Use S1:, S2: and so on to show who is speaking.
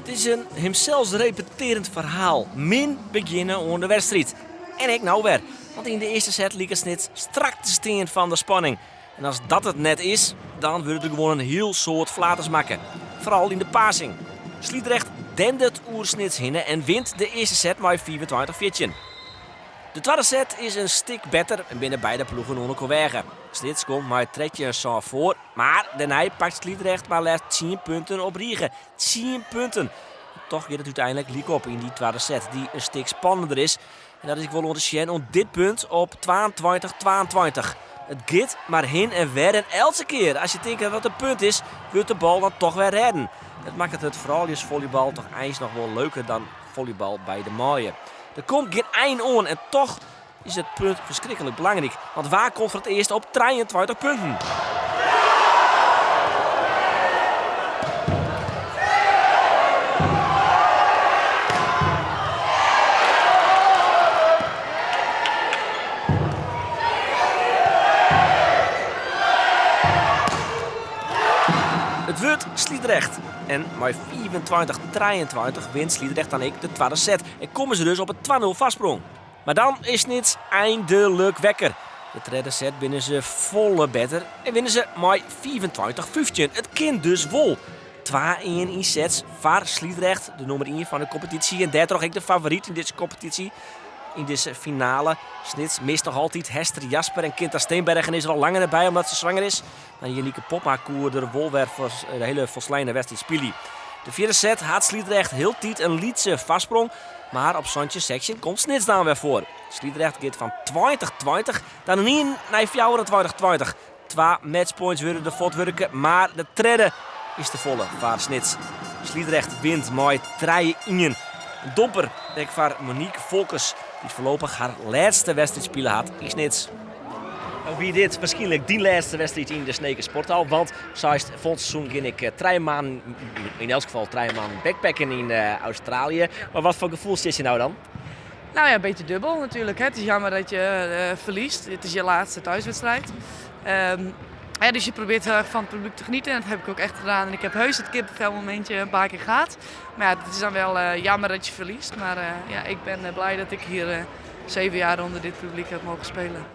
S1: It is in himsels repetearjend ferhaal. Min begjinne oan de wedstriid. En ek no wer. Want yn de earste set liket Snits strak te stean fan de spanning. En as dat it net is, dan wurde der gewoan in hiel soad flaters makke. Foaral yn de passing. Sliedrecht dendert oer Snits hinne en wint de earste set mei 25-14. De twadde set is in stik better en binne beide ploegen oan elkoar weage. Snits komt mei 13-7 foar, mar dêrnei pakt Sliedrecht mar leafst tsien punten op rige. Tsien punten! Toch giet it úteinlik lyk op yn dy twadde set, dy't in stik spannender is. En dat is ek wol oan te sjen oan dit punt op 22-22. It giet mar hin en wer en eltse kear as je tinke dat it in punt is, wurdt de bal dan toch wer rêden. Dat makket it frouljusfollybal toch eins noch wol leuker dan follybal by de manlju. Der komt gjin ein oan en toch is it punt ferskriklik belangryk, want wa komt foar it earst op 23 punten? It wurdt Sliedrecht en mei 25-23 wint Sliedrecht dan ek de twadde set en komme se dus op in 2-0 foarsprong. Mar dan is Snits eindelik wekker. De tredde set binne se folle better en winne se mei 25-15. It kin dus wol. 2-1 yn sets foar Sliedrecht, de nûmer ien fan de kompetysje en dêrtroch ek de favoryt yn dizze kompetysje. Yn dizze finale. Snits mist noch altyd Hester Jasper en Kinta Steenbergen is der al langer net by omdat se swanger is. Mar Janieke Popma koe der wol wer foar de hiele folsleine wedstriid spylje. De fjirde set hat Sliedrecht hieltyd in lytse foarsprong, mar op 17-16 komt Snits dan wer foar. Sliedrecht giet fan 20-20 dan ynienen nei 24-20. Twa matchpoints wurde der fuortwurke, mar de tredde is te folle foar Snits. Sliedrecht wint mei 3-1. In domper ek foar Monique Volkers, dy't foarlopich har lêste wedstriid spile hat yn Snits. No wie dit wierskynlik dyn lêste wedstriid yn de Sneker Sporthal, want seist folgjend seizoen gean ik trije maanden, yn elts gefal trije maanden backpacken yn Australië. Mar wat foar gefoel sit je no dan?
S2: Nou ja, een beetje dubbel natuurlijk. Hè. Het is jammer dat je verliest. Het is je laatste thuiswedstrijd. Ja, dus je probeert heel erg van het publiek te genieten. En dat heb ik ook echt gedaan. En ik heb heus het kippenvelmomentje een paar keer gehad. Maar ja, het is dan wel jammer dat je verliest. Maar ja, ik ben blij dat ik hier 7 jaar onder dit publiek heb mogen spelen.